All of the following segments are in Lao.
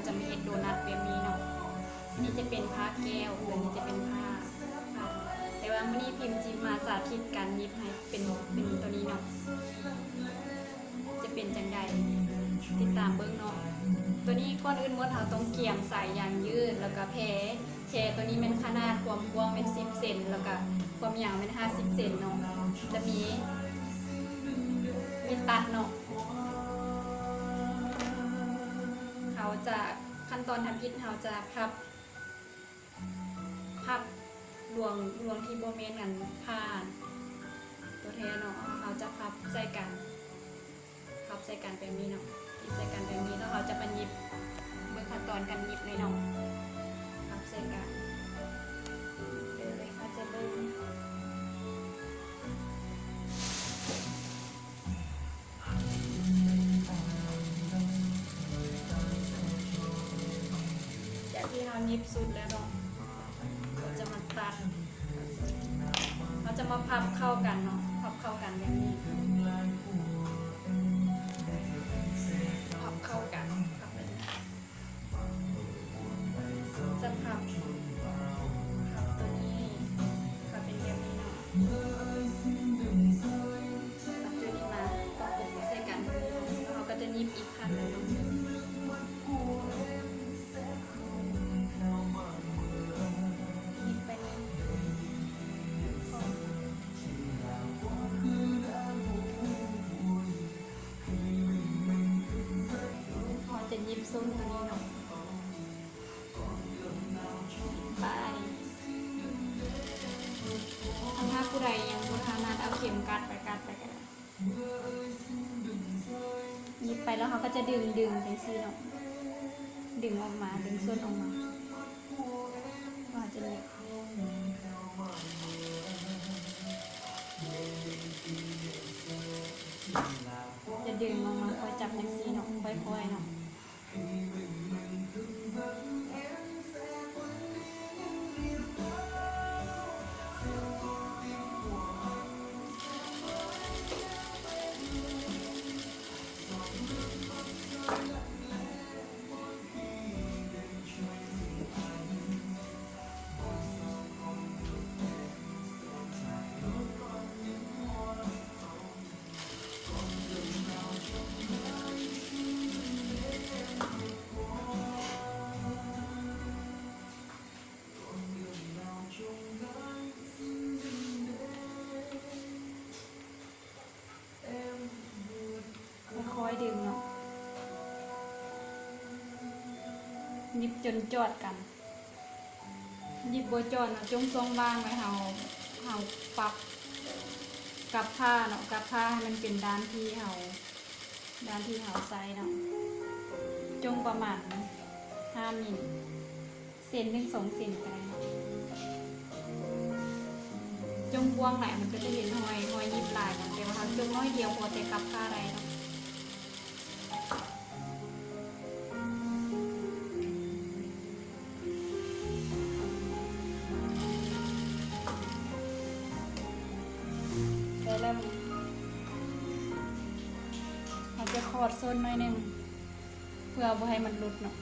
ຈະມາເຮັດໂດນັດແບບນີ້ເນາະ. ອັນນີ້ຈະເປັນຜ້າແກ້ວ ແລະ ນີ້ຈະເປັນຜ້າ ແຕ່ວ່າມື້ນີ້ພິມຊິມາສາທິດການຫຍິບໃຫ້ເປັນ ເປັນໂຕນີ້ເນາະ. ຈະເປັນຈັ່ງໃດ ຕິດຕາມເບິ່ງເນາະ. ໂຕນີ້ກ່ອນອື່ນໝົດເຮົາຕ້ອງກຽມສາຍຢາງຍືດ ແລ້ວກະແພ. ແພໂຕນີ້ແມ່ນຂະໜາດຄວາມກວ້າງແມ່ນສິບເຊັນ ແລ້ວກະຄວາມຍາວແມ່ນຫ້າສິບເຊັນເນາະ. ຈະມີມີດຕັດເນາະ. ເຮົາຈະ ຂັ້ນຕອນທຳອິດເຮົາຈະພັບ ພັບລວງ ລວງທີ່ບໍ່ແມ່ນອັນຜ້າໂຕແທ້ເນາະ. ເຮົາຈະພັບໃສ່ກັນ ພັບໃສ່ກັນແບບນີ້ເນາະ ຕິດໃສ່ກັນແບບນີ້ ແລ້ວເຮົາຈະມາຫຍິບ ເບິ່ງຂັ້ນຕອນການຫຍິບເລີຍເນາະ. ພັບໃສ່ກັນ ເດີເລີຍ ເຮົາຈະເບິ່ງ ຈາກທີ່ເຮົາຫຍິບສຸດແລ້ວເນາະ ເຮົາຈະມາຕັດ ເຮົາຈະມາພັບເຂົ້າກັນເນາະ ພັບເຂົ້າກັນແບບນີ້ ພັບເຂົ້າກັນ ພັບແບບນີ້ ຈະພັບ ພັບໂຕນີ້ ພັບເປັນແບບນີ້ເນາະ. ເອົາໂຕນີ້ມາປະກົບໃສ່ກັນ ແລ້ວເຮົາກໍຈະຫຍິບອີກຂ້າງໜຶ່ງ ເຮົາຈະຫຍິບສົ້ນຕົວນີ້ເນາະ ໄປ ຖ້າຜູ້ໃດຍັງບໍ່ຖະໜັດ ເອົາເຂັມກັດໄປ ກັດໄປກໍໄດ້. ຫຍິບໄປແລ້ວເຮົາກໍຈະດຶງ ດຶງຈັ່ງຊີ້ເນາະ ດຶງອອກມາ ດຶງສົ້ນອອກມາ ເຮົາຈະ ຈະດຶງອອກມາ ຄ່ອຍຈັບຈັ່ງຊີ້ເນາະ ຄ່ອຍໆເນາະ. ຄ່ອຍໆດຶງເນາະ ຫຍິບຈົນຈອດກັນ ຫຍິບບໍ່ຈອດເນາະ ຈົ່ງຊ່ອງວ່າງໄວ້ ເຮົາ ເຮົາປັບກັບຜ້າເນາະ ກັບຜ້າໃຫ້ມັນເປັນດ້ານທີ່ເຮົາ ດ້ານທີ່ເຮົາໃສ່ເນາະ ຈົ່ງປະມານຫ້າມິນ ເຊັນໜຶ່ງ ສອງເຊັນກໍໄດ້ເນາະ ຈົ່ງກວ້າງຫຼາຍມັນກໍຈະເຫັນຮອຍ ຮອຍຫຍິບຫຼາຍເນາະ ແຕ່ວ່າເຮົາຈົ່ງໜ້ອຍດຽວພໍແຕ່ກັບຜ້າໄດ້ເນາະ. ໄດ້ແລ້ວ ເຮົາຈະຂອດສົ້ນໜ້ອຍໜຶ່ງ ເພື່ອບໍ່ໃຫ້ມັນຫຼຸດເນາະ.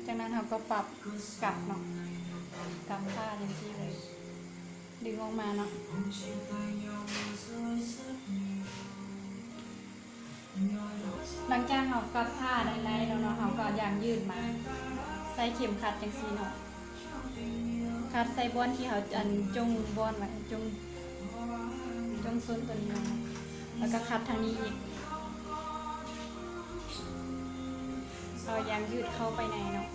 ຈາກນັ້ນເຮົາກໍປັບກັບເນາະ ກັບຜ້າຈັ່ງຊີ້ເລີຍ ດຶງອອກມາເນາະ. ຫຼັງຈາກເຮົາກັບຜ້າໄດ້ແລ້ວເນາະ ເຮົາກໍເອົາຢາງຍືດມາໃສ່ເຂັມຂັດຈັ່ງຊີ້ເນາະ ຂັດໃສ່ບ່ອນທີ່ເຮົາ ອັນ ຈົ່ງບ່ອນໄວ້ ຈົ່ງ ຈົ່ງສົ້ນຕົວນີ້ໄວ້ ແລ້ວກໍຂັດທາງນີ້ອີກ ເອົາຢາງຍືດເຂົ້າໄປໃນເນາະ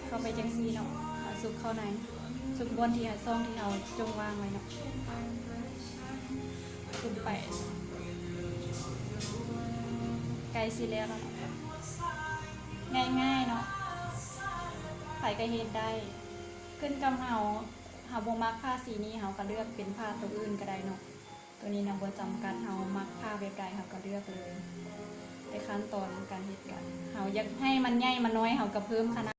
ເຂົ້າໄປຈັ່ງຊີ້ເນາະ ເອົາຊຸກເຂົ້າໃນ ຊຸກບ່ອນທີ່ເຮົາ ຊ່ອງທີ່ເຮົາຈົ່ງວ່າງໄວ້ເນາະ ຊຸກໄປ ໃກ້ຊິແລ້ວແລ້ວເນາະ ງ່າຍໆເນາະ ໃຜກໍເຮັດໄດ້ ຂຶ້ນກັບເຮົາ ເຮົາບໍ່ມັກຜ້າສີນີ້ ເຮົາກໍເລືອກເປັນຜ້າໂຕອື່ນກໍໄດ້ເນາະ. ໂຕນີ້ນະບໍ່ຈຳກັດ ເຮົາມັກຜ້າແບບໃດເຮົາກໍເລືອກເລີຍ ແຕ່ຂັ້ນຕອນການເຮັດກະ ເຮົາຢາກໃຫ້ມັນໃຫຍ່ມັນນ້ອຍ ເຮົາກະເພີ່ມຂະໜາດ